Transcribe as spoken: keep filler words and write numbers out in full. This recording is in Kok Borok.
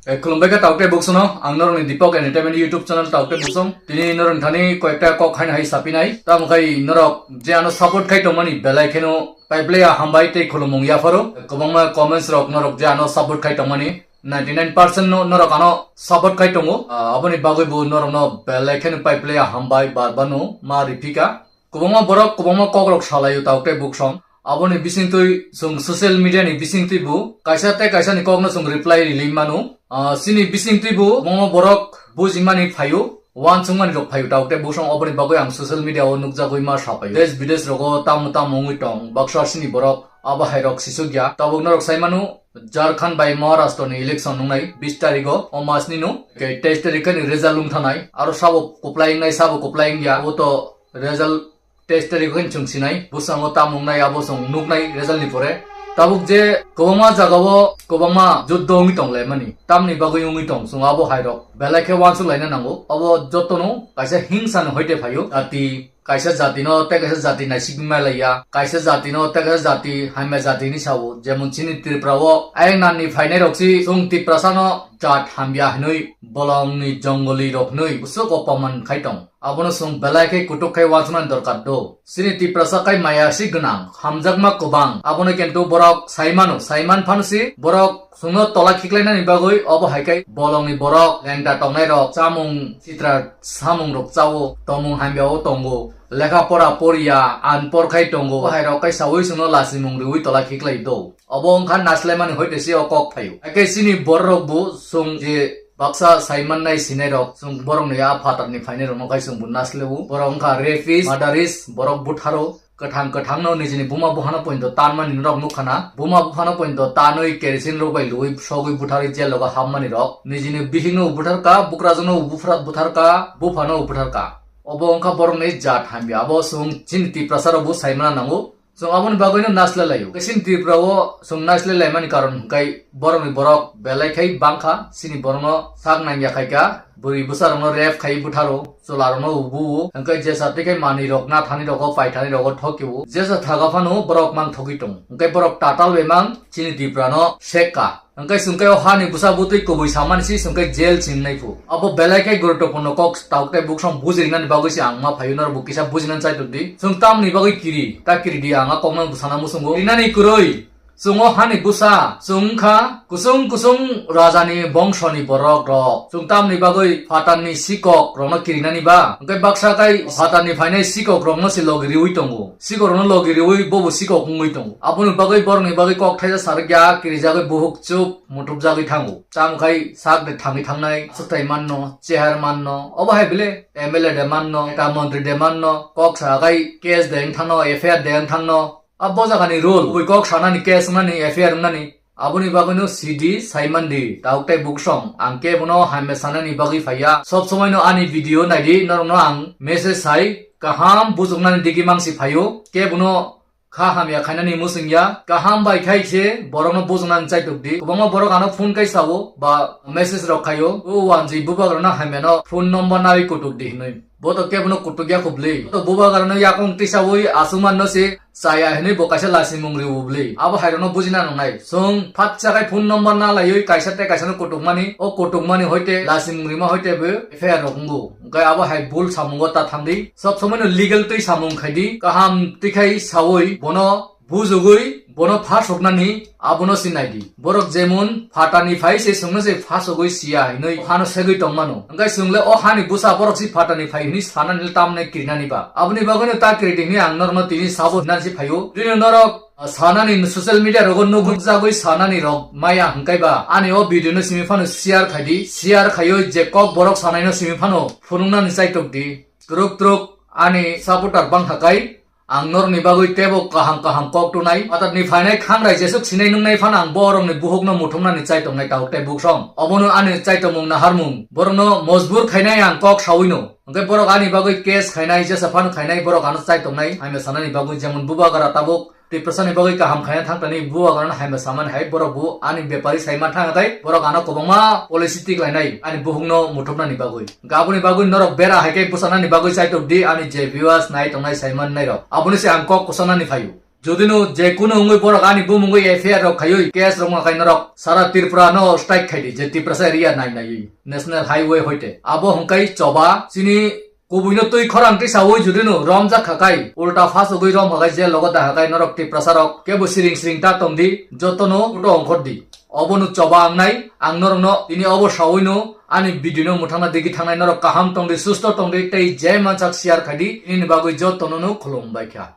Eh, khulumbai kha taukte buksongno, ang norokni Deepak Entertainment YouTube channel taukte buksong. Tini norokni thani koyekta kok haino hai sapinai. Tamo khai norok je ano support khai tongmani belai kheno paiplaya hambai tei khulumung yapharo. Kwbangma comments rok norok je ano support khai tongmani ninety nine percent no norok ano support khai tongo. Ah, aboni bagwi bo norokno belai kheno paiplaya hambai bar bano ma ripika. Kwbangma borok kwbangma kokrok salaio taukte buksong. Aboni bisingtwi chwng social media ni bisingtwi bo kaisa tei kaisa ni kokno chwng reply rili mano. Ah, chini bisingtwi bo kwbangma borok bujimani phaio, uansukmani rok phaio taukte buksong. Oboni bagwi ang social media o nukjagwi ma sapaio. Desh bidesh rogo tamo tamo wngwi tong baksa chini borok abo hai rok sisukya. Tabuk norok sai mano Jharkhand bai Maharashtra ni election wngnai bis tarigo o mas ni no. Ke teis tarik ni result wngthanai. Aro sabo kwplai wngnai, sabo kwplai wngya. Abo to result teis tarik khe chwng sinai, bwskango tamo wngnai abo chwng nuknai result ni pore. Tabuk je kwbangma jagao kwbangma juddo wngwi tonglaimani, tamni bagwi wngwi tong chwng abo hairok belai khe uansuk laina nango. Abo jotono kaisa hingsa ni hoite phaio, jati kaisa jati no tei kaisa jati naisik malaiya, kaisa jati no tei kaisa jati hamya jati hinwi sao. Jemon chini Tripura o ayang nani phainai rok si chwng Tiprasa no jat hamya hinwi bolong ni jongoli rok hinwi bwswk o poman khai tong. Abono chwng belai khe kutuk khe uansuknani dorkar do. Chini Tiprasa kai maya si gwnang, hamjakma kwbang. Abono kintu borok sai mano, sai man phano si borok chwngno tola khiklainani bagwi obo hai khe bolongni borok lengda tongnai rok chamung sitra samung rok chao, tongmung hamya o tongo, lekha pora poriya, anpor khai tongo. Bo hai rok kai saui chwngno lasimung riui tola khiklai do. Obo wngkha naslaimani hoite se o kok phaio. Hakhe chini bororok bo chwng je baksa saimannai sinairok, chwng borokni a phatarni phainairokno khai chwng bo naslaibo. Borok wngkha rapist, murderist, borok butharo, kwthang kwthangno nijini buma buphano pointo tanmani norok nukha na. Buma buphano pointo tanwi kerosene rok bai luwi sogwi butharwi jail rogo hapmani rok. Nijini bihikno butharka, bukrajwkno buphra-, butharka, buphano butharka. Obo wngkha borokni jat hamya. Abo chwng chini Tiprasa rok bo saimana nango. Chwng aboni bagwino naslai laio. Chini Tripura o chwng naslai laimani karon hwnkhe borokni borok belai khai bangkha, chini borokno sak nangya khaikha, bwrwi bwsarokno rape khai butharo, chwlarokno ubu-o, hwnkhe jesa tei khai manwirok nathani rogo paithani rogo thokio, jesa thaga phano borok mang thogwi tongo. Hwnkhe borok tatal bai mang chini Tripura no sekka. Hwnkhe chwng khe o hani bwsa bwtwi kubui samani si chwng khe jail singnai phu. Abo belai khe guruttopurno kok tabuk tei buksong bujinani bagwi se ang ma phaio, norok bo kisa bujinani chaitok di. Chwng tamni bagwi kiri, ta kiri di ang a kokno bwsana muchungo. Kirinani kwrwi, chwng o hani bwsa, chwng wngkha kusung kusung rajani bongsoni borok rok. Chwng tamni bagwi phatarni sikok rokno kirinani ba? Hwnkhe baksa kai phatarni phainai sikok rokno se logi riwi tongo. Sikok rokno logi riwi bobo sikok wngwi tongo. Aboni bagwi borokni bagwi kok thaisa sarikya kirijagwi buhuk chup muthubjagwi thango. Tamo khai sak de thangwi thangnai, aswk thai manno, chehar manno, obo hai bile M L A de manno, neta montri de manno, kok sa khai case de wng thangno, F I R de wng thangno. A bo jagani rule, bui kok sanani, case wngnani, F I R wngnani, aboni bagwino sidi saimandi, tabuk tei buksong, ang kebono hamya sanani bagwi phaiya. Sob somoino ani video naidi, norokno ang message sai, kaham bujuknani digi mangsi phaio, kebono kha hamya khainani muchungya, kaham bai khai se borokno bujuknani chaitok di. Kwbangma borok ano phone kai sao, ba message rok khaio, o wanjwi bubagrano hamyano phone number nawi kutuk di hinwi. Bo to kebono kutuk ya khubli. Bo to bubagrano yakung tisawi aswkmanno se chaya hinwi bo kaisa lasimung riwo bli. Abo hairokno bujina nangnai. Chwng phatsa khai phone number na laiwi kaisa tei kaisano kutukmani, o kutukmani hoite lasimung rima hoite bo F I R rok wngo. Hwnkhe abo hai bul samungo ta thangdi. Sob somoino legal twi samung khaidi. Kaham twikhai sawi bono bujugwi bono phasoknani abono sinai di. Borok jemon phatani phai se chwngno se phasogwi siya hinwi phano segwi tongmano. Hwnkhe chwngle o hani bwsa borok si phatani phai hinwi sanani le tamni kirinani ba? Aboni bagwino ta kiri di hinwi ang norokno tini sabo hinani si phaio. Bini norok sanani social media rogo nukjagwi sanani rok maya hwnkhe ba ani o video no simi phano share khai di. Share khaiwi je kok borok sanaino simi phano phunuknani chaitok di. Twrwk twrwk ani supporter bangkha kai ang norokni bagwi teibo kaham kaham kok tunai. Phatarni phainai khangrai jesuk sinai nungnai phano ang borokni buhukno muthumnani chai tongnai tabuk tei buksong. Obono ani chai tongmung naharmung. Borokno mojbur khainai ang kok sawino. Hwnkhe borok ani bagwi case khainai, jesa phano khainai, borok ano chai tongnai. Hamya sanani bagwi jemon bubagra tabuk Tiprasani bagwi kaham khaina thangtani bubagrano hamya samani hai borok bo ani bepari saima thangkha tei borok ano kwbangma policy tiklainai ani buhukno muthupnani bagwi. Hwnkhe aboni bagwi norok bera hai khe bwchanani bagwi chaitok di ani je viewers nai tongnai saimannairok. Aboni se ang kok kwchanani phaio. Jodi no je kunu wngwi borok ani bumungwi F I R rok khaiwi case rok ma khai norok sara Tripura no strike khai di je Tiprasa area nai naiwi National Highway hoite. Abo hwnkhe choba chini kubui no twi khorang tisawi jodi no romjak kha khai ulta phasogwi rom kha khai je logo da kha khai norok Tiprasa rok kebo siring siring ta tong di joto no photo ongkhor di. Obo no choba wngnai ang norok no tini obo sawi no ani video no mwthangna digi thangnai norok kaham tong di susto tong di tei je mansak share khai di nini bagwi joto no no khulum bai kha.